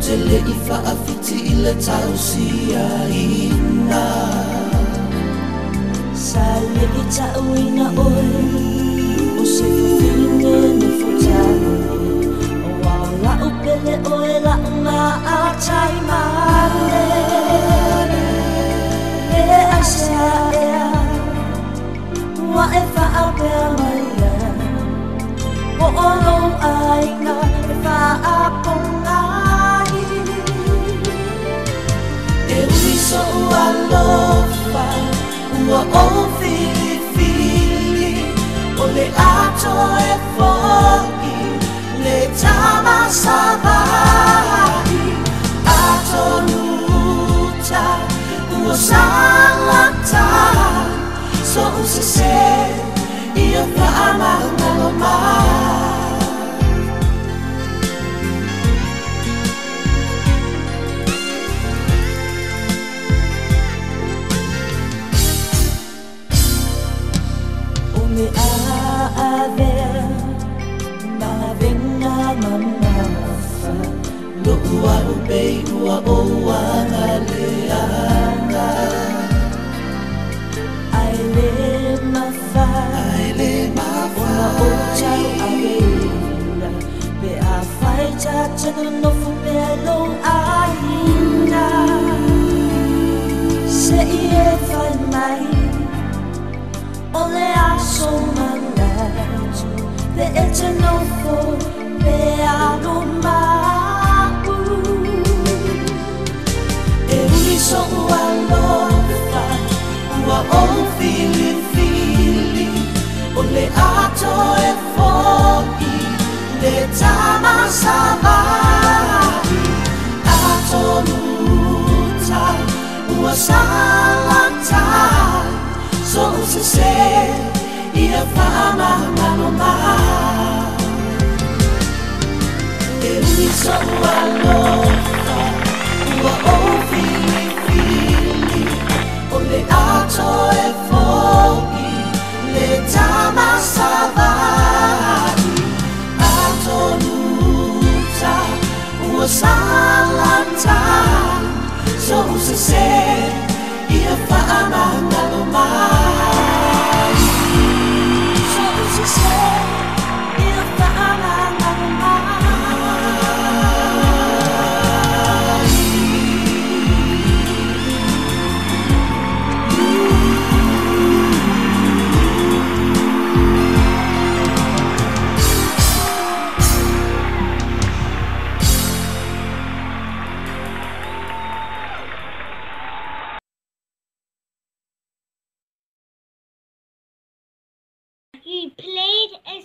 te le i faafiti i le tausia ina. Sa le i ta'uina oe o se fafine nofotane, Auā o la'u pele oe la'u ma'ataimane. Pe aisea ea ua e fa'apea maia, Po o lou aiga e fa'apogai. E ui so'u alofa ua ou filifili, O le ato e fo'i le tamasava'i. Atonuta ua salata so'u sesē ia fa'amagalo mai. O le a avea ma avega mamafa, Lo'u alu pei ua ou agaleaga, Ae lē mafai Ae lē ona ou mafai tau'aveina, pe afai ta te nonofo pea i lou aiga. Se'i e fai mai o le aso manatu, pe e te nofo pea no ma'u. E ui so'u alofa ua ou filifili, O le ato e fo'i le tamasava'i. Atonuta ua salata so'u sesē ia fa'amagalo mai. E ui so'u alofa ua ou filifili, O le ato e fo'i le tamasava'i. Atonuta ua salata so'u sesē ia fa'amagalo mai. So'u sesē ia fa'amagalo mai. He played a